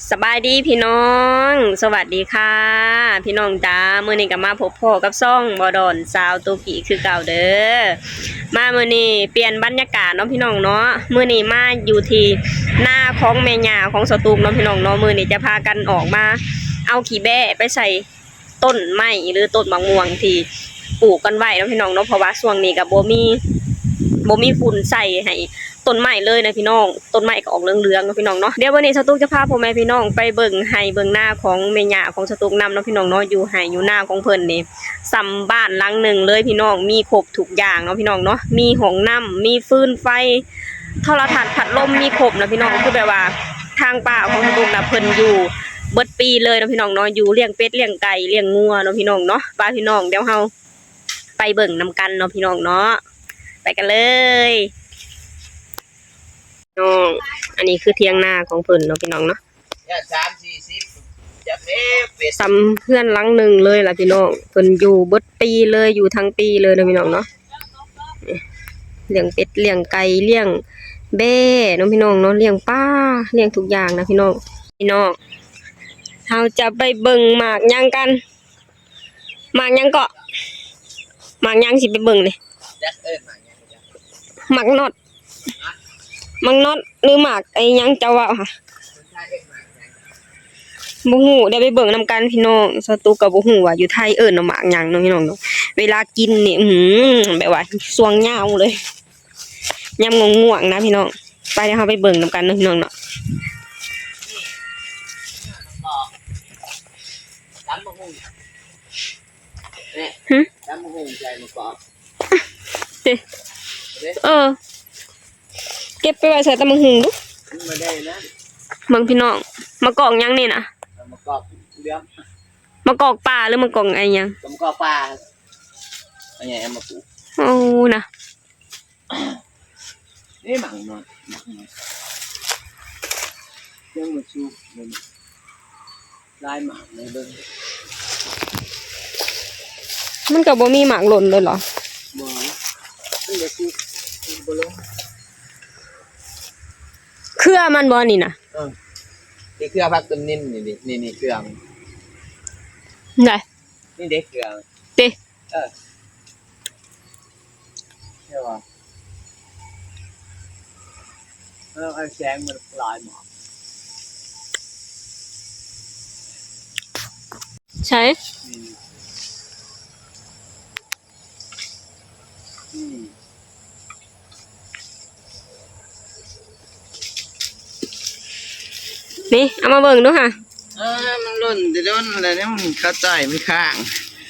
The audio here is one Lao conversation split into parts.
ສະບາຍດີພີ່ນ້ອງ ສະຫວັດດີຄ່ະພີ່ນ້ອງຈ້າ. ມື້ນີ້ກໍມາພົບພໍ້ກັບຊ່ອງບໍ່ດອນສາວຕຸກກີ້ຄືເກົ່າເດີ. ມາມື້ນີ້ປ່ຽນບັນຍາກາດເນາະພີ່ນ້ອງເນາະ. ມື້ນີ້ມາຢູ່ທີ່ນາຂອງແມ່ຍ່າຂອງສາວຕຸກເນາະພີ່ນ້ອງເນາະ. ມື້ນີ້ຈະພາກັນອອກມາເອົາຂີ້ແບ້ໄປໃສ່ ຕົ້ນໄມ້ ຫຼື ຕົ້ນໝາກມ່ວງທີ່ປູກກັນໄວ້ເນາະພີ່ນ້ອງເນາະ. ເພາະວ່າຊ່ວງນີ້ກໍບໍ່ມີ ບໍ່ມີຝຸ່ນໃສ່ໃຫ້ຕົ້ນໄມ້ເລີຍນະພີ່ນ້ອງ. ຕົ້ນໄມ້ກໍອອກເຫຼືອງໆເນາະພີ່ນ້ອງເນາະ. ດຽວວັນນີ້ສາວຕຸກຈະພາພໍ່ແມ່ພີ່ນ້ອງໄປເບິ່ງໄຮ່ເບິ່ງນາຂອງແມ່ຍ່າຂອງສາວຕຸກນຳເນາະພີ່ນ້ອງເນາະ. ຢູ່ໄຮ່ຢູ່ນາຂອງເພິ່ນນີ້ສ່ຳບ້ານຫຼັງໜຶ່ງເລີຍພີ່ນ້ອງ ມີຄົບທຸກຢ່າງເນາະພີ່ນ້ອງເນາະ. ມີຫ້ອງນ້ຳ ມີຟືນໄຟ ໂທລະທັດ ພັດລົມ ມີຄົບນະພີ່ນ້ອງ. ຄືແບບວ່າທາງປ້າຂອງສາວຕຸກນະ ເພິ່ນຢູ່ເບິດປີເລີຍເນາະພີ່ນ້ອງເນາະ. ຢູ່ລ້ຽງເປັດລ້ຽງໄກ່ລ້ຽງງົວເນາະພີ່ນ້ອງເນາະ. ໄປພີ່ນ້ອງ ດຽວເຮົາໄປເບິ່ງນຳກັນເນາະພີ່ນ້ອງເນາະ. ໄປກັນເລີຍພີ່ນ້ອງ. ອັນນີ້ຄືຖຽງນາຂອງເພິ່ນເນາະພີ່ນ້ອງເນາະ. ສາມສີ່ສິບ ຈັກເດ້ເປັດ ສ່ຳເຮືອນຫຼັງໜຶ່ງເລີຍລະພີ່ນ້ອງ. ເພິ່ນຢູ່ເບິດປີເລີຍ ຢູ່ທັງປີເລີຍເນາະພີ່ນ້ອງເນາະ. ລ້ຽງເປັດລ້ຽງໄກ່ລ້ຽງແບ້ເນາະພີ່ນ້ອງເນາະ. ລ້ຽງປາລ້ຽງທຸກຢ່າງນະພີ່ນ້ອງ. ພີ່ນ້ອງ ເຮົາຈະໄປເບິ່ງໝາກຫຍັງກັນ? ໝາກຫຍັງເກາະ? ໝາກຫຍັງ ຊິໄປເບິ່ງນີ້? ຈັກເອີ້ນໝາກຫຍັງ ໝາກນອດ ໝາກນອດ ຫຼື ໝາກໄອ້ຫຍັງເຈົ້າເວົ້າຫະ? ບໍ່ຮູ້ ດຽວໄປເບິ່ງນຳກັນພີ່ນ້ອງ. ສາວຕຸກກໍບໍ່ຮູ້ວ່າຢູ່ໄທເອີ້ນວ່າໝາກຫຍັງເນາະພີ່ນ້ອງເນາະ. ເວລາກິນນີ້ ອື ແບບວ່າສ່ວງຍາວເລີຍ ຍາມງ່ວງໆນະພີ່ນ້ອງ. ໄປ ດຽວເຮົາໄປເບິ່ງນຳກັນເນາະພີ່ນ້ອງເນາະ. ຕຳບັກຫຸ່ງ ຫຶ? ຕຳບັກຫຸ່ງໃສ່ໝາກກອກ ຕິ ເອີ ເກັບໄປໄວ້ໃສ່ຕຳບັກຫຸ່ງດຸ. ມັນບໍ່ໄດ້ນະ ເບິ່ງພີ່ນ້ອງ ໝາກກອກຫຍັງນີ້ນະ? ໝາກກອກເຫຼືອງ ໝາກກອກປ່າ ຫຼື ໝາກກອກໄອ້ຫຍັງ? ໝາກກອກປ່າ ອັນໃຫຍ່ເອົາມາປູກ. ໂອ້ ນະ. ເອີ ໝາກນ້ອຍ ໝາກນ້ອຍ ຍັງບໍ່ສຸກເລີຍ ຫຼາຍໝາກເລີຍເບິ່ງ. ມັນກໍບໍ່ມີໝາກຫຼົ່ນເລີຍເຫລອ? ບໍ່ ມັນບໍ່ສຸກ ມັນບໍ່ລົງ. ເຄືອມັນບໍ່ນີ້ນະ? ເອີ ນີ້ເຄືອຜັກຕົ້ນນິນ ນີ້ ນີ້ ນີ້ເຄືອ ໄດ້ ນີ້ເດ້ເຄືອ ຕິ ເອີ ແຕ່ວ່າ ເອີ ໄອ້ແສງມັນຫຼາຍໝາກ ໃສ ນີ້ ນີ້ ນີ້ ເອົາມາເບິ່ງດູຫະ. ເອີ ມັນຫຼົ່ນແຕ່ດົນແລ້ວ ມັນເຂົ້າໃຈມັນຄ້າງ.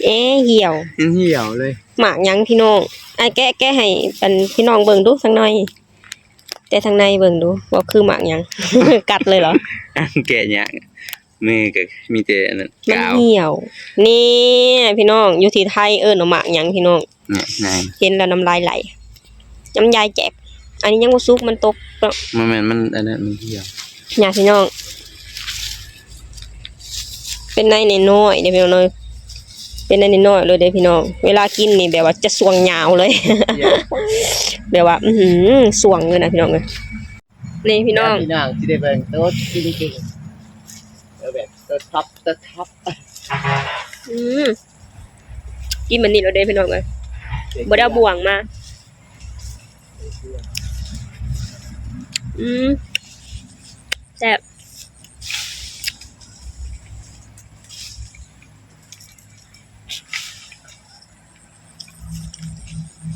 ເອ ຫ່ຽວ ມັນຫ່ຽວເລີຍ. ໝາກຫຍັງພີ່ນ້ອງ? ອ້າຍແກະ ແກະໃຫ້ອັນພີ່ນ້ອງເບິ່ງດູສັກໜ່ອຍ ແກະທາງໃນເບິ່ງດູ ວ່າຄືໝາກຫຍັງ? ກັດເລີຍເຫລອ? ແກະຍາກ ມືກໍມີແຕ່ອັນນັ້ນ ມັນ ກາວ ຫ່ຽວ. ນີ້ພີ່ນ້ອງ ຢູ່ທີ່ໄທເອີ້ນວ່າໝາກຫຍັງພີ່ນ້ອງ? ນີ້ ເຫັນແລ້ວນ້ຳລາຍໄຫຼ ນ້ຳລາຍແຈກ. ອັນນີ້ຍັງບໍ່ສຸກ ມັນຕົກເນາະ. ບໍ່ແມ່ນ ມັນອັນນັ້ນ ມັນຫ່ຽວ ນີ້ພີ່ນ້ອງ. ເປັນໃນນ້ອຍໆເດ້ພີ່ນ້ອງເອີຍ ເປັນໃນນ້ອຍໆເລີຍເດ້ພີ່ນ້ອງ. ເວລາກິນນີ້ແບບວ່າຈະສ່ວງຍາວເລີຍ ແບບວ່າ ອືຫື ສ່ວງເລີຍນະພີ່ນ້ອງເອີຍ. ນີ້ພີ່ນ້ອງ ພີ່ນ້ອງຊິໄດ້ເບິ່ງໂຕຈິງໆ ເອີ ແບບໂຕທັອບ ໂຕທັອບ. ອືມ ກິນແບບນີ້ໂລດເດ້ພີ່ນ້ອງເອີຍ ບໍ່ໄດ້ເອົາບ່ວງມາ. ອືມ ແຊບ.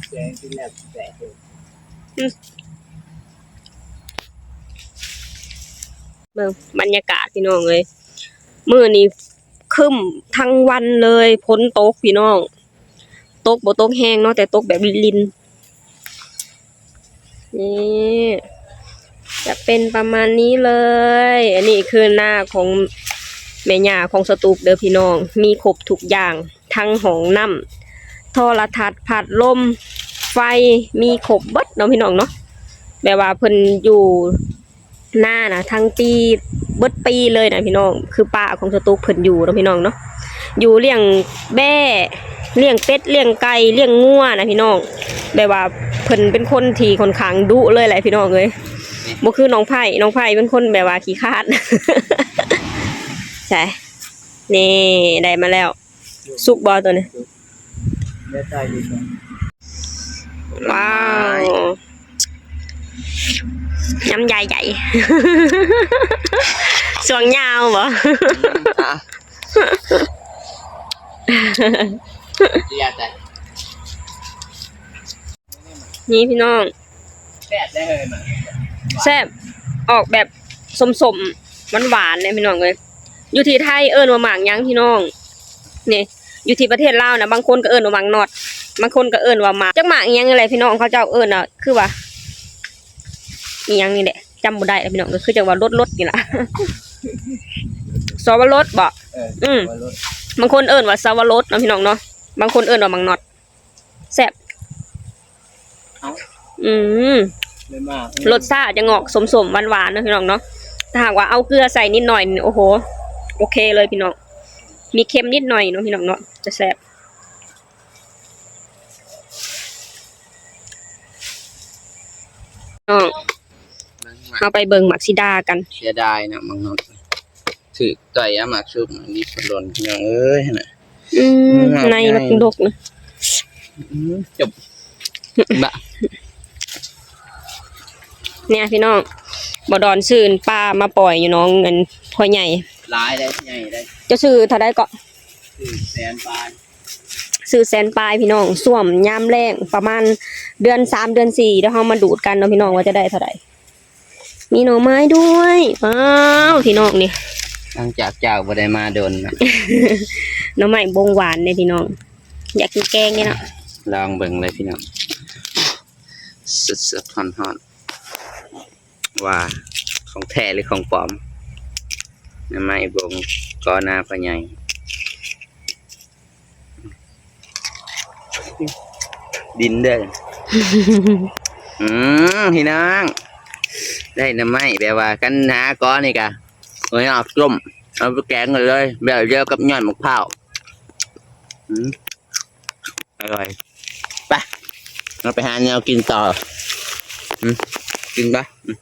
ແກງກິນແລ້ວແຊບເລີຍ. ອືມ ເບິ່ງບັນຍາກາດພີ່ນ້ອງເອີຍ ມື້ນີ້ຄຶ້ມທັງວັນເລີຍ ຝົນຕົກພີ່ນ້ອງ. ຕົກບໍ່ຕົກແຮງເນາະ ແຕ່ຕົກແບບລິນໆ. ນີ້ ຈະເປັນປະມານນີ້ເລີຍ. ອັນນີ້ຄືນາຂອງແມ່ຍ່າຂອງສະຕູບເດີພີ່ນ້ອງ ມີຄົບທຸກຢ່າງ ທັງຫ້ອງນ້ຳ ໂທລະທັດ ພັດລົມ ໄຟ ມີຄົບເບິດເນາະພີ່ນ້ອງເນາະ. ແບບວ່າເພິ່ນຢູ່ ນານະ ທັງປີ ເບິດປີເລີຍນະພີ່ນ້ອງ ຄືປ້າຂອງສະຕູບເພິ່ນຢູ່ເນາະພີ່ນ້ອງເນາະ ຢູ່ລ້ຽງແບ້ ລ້ຽງເປັດ ລ້ຽງໄກ່ ລ້ຽງງົວນະພີ່ນ້ອງ. ແບບວ່າເພິ່ນເປັນຄົນທີ່ຂ້ອນຂ້າງດຸເລີຍແຫຼະພີ່ນ້ອງເອີຍ ບໍ່ຄືນ້ອງໄພ້ ນ້ອງໄພ້ເປັນຄົນແບບວ່າຂີ້ຄາດ ໄດ້ ນີ້ ໄດ້ມາແລ້ວ. ສຸກບໍ່ໂຕນີ້? ສຸກ. ແລ້ວໃສ່ອີກ. ວ້າວ ຍຳໃຫຍ່ໆ ຊ່ວງຍາວບໍ່? ອືມ ອ່ະ ນີ້ພີ່ນ້ອງ ແຊບເດ້ເຮີຍ ແຊບ ອອກແບບສົ້ມໆ ຫວານໆ ເດ້ພີ່ນ້ອງເອີຍ. ຢູ່ທີ່ໄທເອີ້ນວ່າໝາກຫຍັງພີ່ນ້ອງ? ນີ້ ຢູ່ທີ່ປະເທດລາວນະ ບາງຄົນກໍເອີ້ນວ່າໝາກໜອດ ບາງຄົນກໍເອີ້ນວ່າໝາກ ຈັກໝາກອີ່ຫຍັງນີ້ແຫຼະພີ່ນ້ອງ ເຂົາເຈົ້າເອີ້ນນະ ຄືວ່າອີ່ຫຍັງນີ້ແຫຼະ ຈຳບໍ່ໄດ້ແລ້ວພີ່ນ້ອງ ກໍຄືຈັ່ງວ່າລົດໆ ນີ້ລະ ສະຫວະລົດບໍ? ເອີ ອືມ ສະຫວະລົດ ບາງຄົນເອີ້ນວ່າສະຫວະລົດເນາະພີ່ນ້ອງເນາະ ບາງຄົນເອີ້ນວ່າໝາກໜອດ. ແຊບ. ເອົ້າ ອືມ ແມ່ນໝາກ ລົດຊາດຈະອອກສົ້ມໆ ຫວານໆ ເນາະພີ່ນ້ອງເນາະ. ຖ້າຫາກວ່າເອົາເກືອໃສ່ນິດໜ້ອຍນີ້ ໂອ້ໂຫ ໂອເຄເລີຍພີ່ນ້ອງ ມີເຄັມນິດໜ້ອຍເນາະພີ່ນ້ອງເນາະ ຈະແຊບ. ນ້ອງ ເຮົາໄປເບິ່ງໝາກສີດາກັນ. ເສຍດາຍນະ ໝາກໜອດ ຖືກຕ່ອຍເອົາໝາກຊຸບນີ້ ຫຼົນພີ່ນ້ອງເອີຍ ຫັ້ນນະ. ອືມ ອືມ ໃນບັກດົກນະ. ອືມ ຈົບ ບະ ນີ້ພີ່ນ້ອງ ບໍ່ດອນຊື້ປາມາປ່ອຍຢູ່ໜອງອັນ ພໍ່ໃຫຍ່ ຫຼາຍເດ້ ໃຫຍ່ເດ້. ເຈົ້າຊື້ເທົ່າໃດເກາະ? ຊື້ແສນປາຍ ຊື້ແສນປາຍພີ່ນ້ອງ. ຊ່ວງຍາມແລ້ງປະມານເດືອນສາມເດືອນສີ່ ດຽວເຮົາມາດູດກັນເນາະພີ່ນ້ອງ ວ່າຈະໄດ້ເທົ່າໃດ. ມີໜໍ່ໄມ້ດ້ວຍ. ວ້າວ ພີ່ນ້ອງນີ້ ຫຼັງຈາກເຈົ້າບໍ່ໄດ້ມາດົນນະ ໜໍ່ໄມ້ບົງຫວານເດ້ພີ່ນ້ອງ ຢາກກິນແກງເດ້ເນາະ. ລອງເບິ່ງເລີຍພີ່ນ້ອງ ສົດໆ ຮ້ອນໆ ວ່າຂອງແທ້ຫຼືຂອງປອມ. ໜໍ່ໄມ້ບົງກໍໜ້າພໍ່ໃຫຍ່. ດິນເດີ້. ອືມ ພີ່ນ້ອງ ໄດ້ໜໍ່ໄມ້ ແບບວ່າຄັນຫາກໍນີ້ກະ ໂອ້ຍ ເອົາຕົ້ມ ເອົາໄປແກງກັນເລີຍ ແບບດຽວກັບຍອດໝາກພ້າວ. ອືມ ອະລ່ອຍ. ໄປ ເຮົາໄປຫາແນວກິນຕໍ່. ອືມ ກິນປະ? ອືມ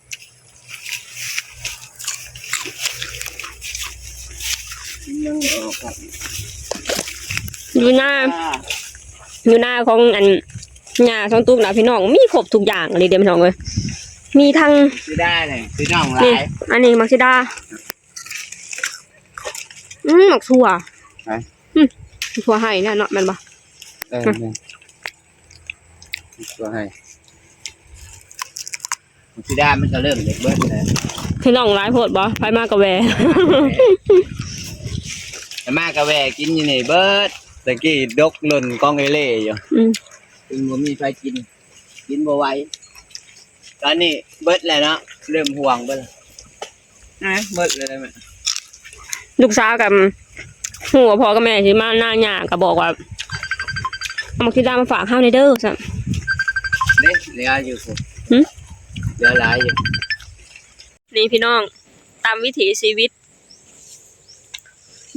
ຢູ່ນາ ຢູ່ນາຂອງອັນ ຍ່າຊອງຕຸກນະພີ່ນ້ອງ ມີຄົບທຸກຢ່າງອີ່ຫຼີເດ້ພີ່ນ້ອງເອີຍ. ມີທັງ ຊິໄດ້ນີ້ ພີ່ນ້ອງຫຼາຍ ນີ້ ອັນນີ້ໝາກສີດາ. ອືມ ໝາກຖົ່ວ ໄປ ອືມ ຖົ່ວໄຮ່ແຫຼະເນາະ ແມ່ນບໍ່? ເອີ ແມ່ນ ຖົ່ວໄຮ່. ໝາກສີດາມັນກໍເລີ່ມເຮັດເບິດແລ້ວ. ພີ່ນ້ອງຫຼາຍໂພດບໍ່? ໃຜມາກໍແວ່ ໃຜມາກໍແວ່ກິນຢູ່ນີ້ເບິດ. ແຕ່ກີ້ດົກຫຼົ່ນກອງເອເລ່ຢູ່. ອືມ ເພິ່ນບໍ່ມີໃຜກິນ ກິນບໍ່ໄຫວ. ຕອນນີ້ເບິດແລ້ວເນາະ ເລີ່ມຮ່ວງເບິດແລ້ວ. ອາ ເບິດເລີຍແມ່. ລູກສາວກໍຮູ້ວ່າພໍ່ກັບແມ່ຊິມານາຫຍ້າ ກໍບອກວ່າ ເອົາໝາກສີດາມາຝາກເຮົາແດ່ເດີ ຊັ້ນ. ເດ້ ເຫຼືອຢູ່ພຸ້ນ. ຫຶ? ເຫຼືອຫຼາຍຢູ່. ນີ້ພີ່ນ້ອງ ຕາມວິຖີຊີວິດ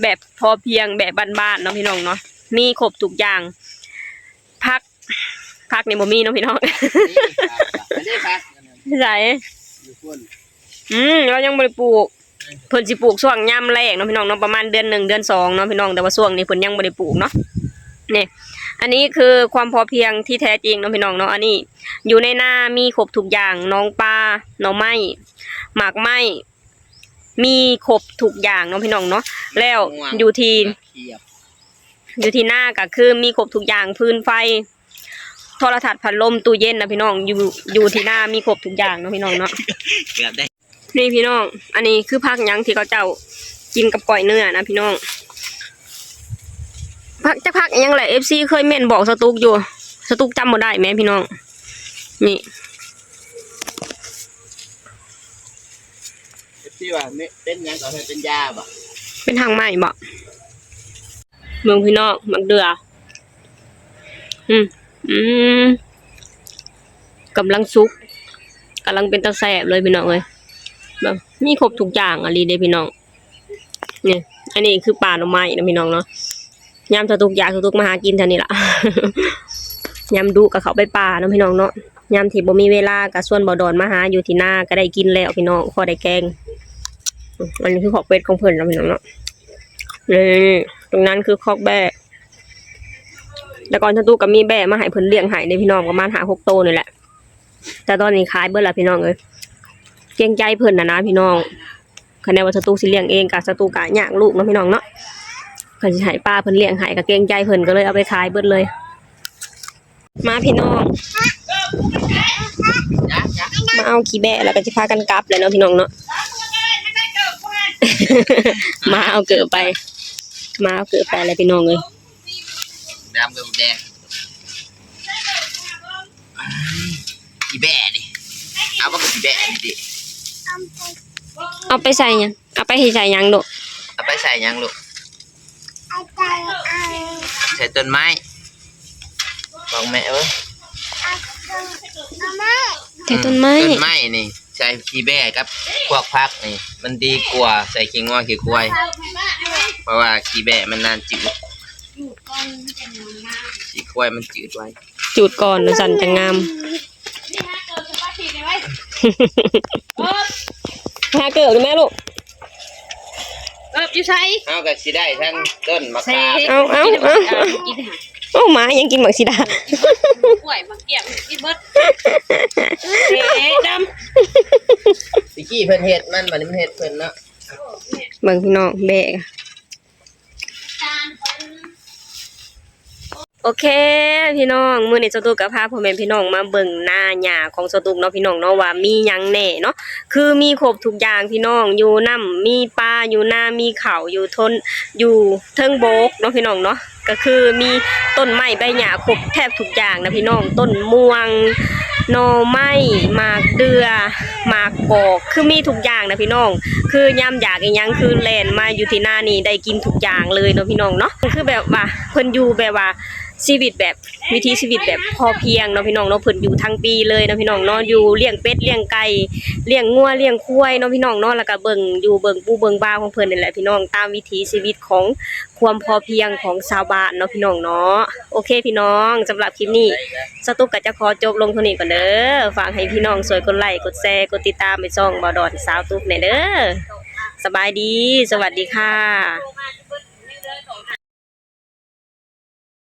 ແບບພໍພຽງ ແບບບ້ານໆ ເນາະພີ່ນ້ອງເນາະ ມີຄົບທຸກຢ່າງ. ຜັກ ຜັກນີ້ບໍ່ມີເນາະພີ່ນ້ອງ. ອັນນີ້ຜັກ ອັນນີ້ຜັກ ໃສ? ຢູ່ພຸ້ນ. ອືມ ລາວຍັງບໍ່ໄດ້ປູກ. ເພິ່ນຊິປູກຊ່ວງຍາມແລ້ງເນາະພີ່ນ້ອງເນາະ ປະມານເດືອນໜຶ່ງເດືອນສອງເນາະພີ່ນ້ອງ ແຕ່ວ່າຊ່ວງນີ້ເພິ່ນຍັງບໍ່ໄດ້ປູກເນາະ. ນີ້ ອັນນີ້ຄືຄວາມພໍພຽງທີ່ແທ້ຈິງເນາະພີ່ນ້ອງເນາະ. ອັນນີ້ຢູ່ໃນນາມີຄົບທຸກຢ່າງ ໜອງປາ ໜໍ່ໄມ້ ໝາກໄມ້ ມີຄົບທຸກຢ່າງເນາະພີ່ນ້ອງເນາະ. ແລ້ວຢູ່ທີ່ ຢູ່ທີ່ນາກໍຄືມີຄົບທຸກຢ່າງ ຟືນໄຟ ໂທລະທັດ ພັດລົມ ຕູ້ເຢັນນະພີ່ນ້ອງ. ຢູ່ ຢູ່ທີ່ນາມີຄົບທຸກຢ່າງເນາະພີ່ນ້ອງເນາະ. ເກືອບໄດ້ ນີ້ພີ່ນ້ອງ ອັນນີ້ຄືຜັກຫຍັງທີ່ເຂົາເຈົ້າກິນກັບກ້ອຍເນື້ອນະພີ່ນ້ອງ. ຜັກ ຈັກຜັກອີ່ຫຍັງແຫຼະ ເອັຟຊີ ເຄີຍເມັ້ນບອກສະຕຸກຢູ່ ສະຕຸກຈຳບໍ່ໄດ້ແໝ່ພີ່ນ້ອງ. ນີ້ ເອັຟຊີ ວ່າເປັນຫຍັງກໍເປັນຢາບໍ? ເປັນຮາກໄມ້ບໍ? ເບິ່ງພີ່ນ້ອງ ໝາກເດືອ ອືມ ອືມ ກຳລັງສຸກ ກຳລັງເປັນຕາແຊບເລີຍພີ່ນ້ອງເອີຍ. ເບິ່ງ ມີຄົບທຸກຢ່າງອີ່ຫຼີເດ້ພີ່ນ້ອງ. ນີ້ ອັນນີ້ຄືປາໜໍ່ໄມ້ນະພີ່ນ້ອງເນາະ. ຍາມສະຕຸກຢາກ ສະຕຸກມາຫາກິນແຖວນີ້ລະ. ຍາມດຸກໍເຂົ້າໄປປ່າເນາະພີ່ນ້ອງເນາະ. ຍາມທີ່ບໍ່ມີເວລາກໍຊວນບ່າວດອນມາຫາຢູ່ທີ່ນາ ກໍໄດ້ກິນແລ້ວພີ່ນ້ອງ ພໍໄດ້ແກງ. ອັນນີ້ຄືຂອກເປັດຂອງເພິ່ນເນາະພີ່ນ້ອງເນາະ. ນີ້ ຕົງນັ້ນຄືຄອກແບ້ ແຕ່ກ່ອນສະຕູກະມີແບ້ມາໃຫ້ເພິ່ນລ້ຽງໃຫ້ເດ້ພີ່ນ້ອງ ປະມານຫ້າຫົກໂຕນີ້ແຫຼະ ແຕ່ຕອນນີ້ຂາຍເບິດລະພີ່ນ້ອງເອີຍ ເກງໃຈເພິ່ນຫັ້ນນະພີ່ນ້ອງ. ຄັນແນວ່າສະຕູກຊິລ້ຽງເອງກະ ສະຕູກະຍາກລູກເນາະພີ່ນ້ອງເນາະ ຄັນຊິໃຫ້ປ້າເພິ່ນລ້ຽງໃຫ້ກະເກງໃຈເພິ່ນ ກະເລີຍເອົາໄປຂາຍເບິດເລີຍ. ມາພີ່ນ້ອງ ມາເອົາຂີ້ແບ້ແລ້ວກະຊິພາກັນກັບແຫຼະເນາະພີ່ນ້ອງເນາະ ມາເອົາເກີບໄປ ມາເອົາເກີບໄປແລ້ວພີ່ນ້ອງເອີຍ ດຳກັບແດງ ຂີ້ແບ້ນີ້ ເອົາບັກຂີ້ແບ້ນີ້ຕິ ເອົາໄປໃສ່ຫຍັງ? ເອົາໄປໃສ່ຫຍັງລູກ? ເອົາໄປໃສ່ຫຍັງລູກ? ໃສ່ຕົ້ນໄມ້ ບອກແມ່ເອີຍ ໃສ່ຕົ້ນໄມ້ ອືມ ຕົ້ນໄມ້ນີ້ ໃສ່ຂີ້ແບ້ກັບພວກຜັກນີ້ ມັນດີກວ່າໃສ່ຂີ້ງົວຂີ້ຄວາຍ ເພາະວ່າຂີ້ແບ້ມັນນານຈືດ ຂີ້ຄວາຍມັນຈືດໄວ ຈູດກ່ອນຈັ່ງຊັ້ນຈັ່ງງາມ. ຫາເກີບດູແມ່ລູກ ເກີບຢູ່ໃສ? ເຮົາກະຊິໄດ້ທັງຕົ້ນໝາກຂາມ ເອົາ ເອົາ ເອົາ ເອົາ ໝາຍັງກິນໝາກສີດາ ກ້ວຍໝາກກ້ຽມກິນເບິດ ເອ ດຳ ຕະກີ້ເພິ່ນເຮັດມັນ ບາດນີ້ມັນເຮັດເພິ່ນເນາະ ເບິ່ງພີ່ນ້ອງແບ້ ໂອເຄພີ່ນ້ອງ ມື້ນີ້ສາວຕຸກກະພາພໍ່ແມ່ພີ່ນ້ອງມາເບິ່ງນາຫຍ້າຂອງສາວຕຸກເນາະພີ່ນ້ອງເນາະ ວ່າມີຫຍັງແນ່ເນາະ ຄືມີຄົບທຸກຢ່າງພີ່ນ້ອງ ຢູ່ນ້ຳມີປາ ຢູ່ນາມີເຂົ້າ ຢູ່ທົນ ຢູ່ເທິງບົກເນາະພີ່ນ້ອງເນາະ ກະຄືມີຕົ້ນໄມ້ໃບຫຍ້າຄົບແທບທຸກຢ່າງນະພີ່ນ້ອງ ຕົ້ນມ່ວງ ໜໍ່ໄມ້ ໝາກເດື່ອ ໝາກກອກ ຄືມີທຸກຢ່າງນະພີ່ນ້ອງ ຄືຍາມຢາກອີ່ຫຍັງ ຄືແລ່ນມາຢູ່ທີ່ນານີ້ໄດ້ກິນທຸກຢ່າງເລີຍເນາະພີ່ນ້ອງເນາະ ຄືແບບວ່າເພິ່ນຢູ່ແບບວ່າຊີວິດແບບ ວິຖີຊີວິດແບບພໍພຽງເນາະພີ່ນ້ອງເນາະ ເພິ່ນຢູ່ທັງປີເລີຍເນາະພີ່ນ້ອງເນາະ ຢູ່ລ້ຽງເປັດລ້ຽງໄກ່ ລ້ຽງງົວລ້ຽງຄວາຍເນາະພີ່ນ້ອງເນາະ ແລ້ວກະເບິ່ງຢູ່ເບິ່ງປູເບິ່ງປາຂອງເພິ່ນນີ້ແຫຼະພີ່ນ້ອງ ຕາມວິຖີຊີວິດຂອງຄວາມພໍພຽງຂອງຊາວບ້ານເນາະພີ່ນ້ອງເນາະ. ໂອເຄພີ່ນ້ອງ ສຳລັບຄລິບນີ້ ສາວຕຸກກະຈະຂໍຈົບລົງເທົ່ານີ້ກ່ອນເດີ ຝາກໃຫ້ພີ່ນ້ອງຊ່ວຍກົດໄລ້ກົດແຊກົດຕິດຕາມໃຫ້ຊ່ອງບ່າວດອນສາວຕຸກແດ່ເດີ ສະບາຍດີ ສະຫວັດດີຄ່ະ.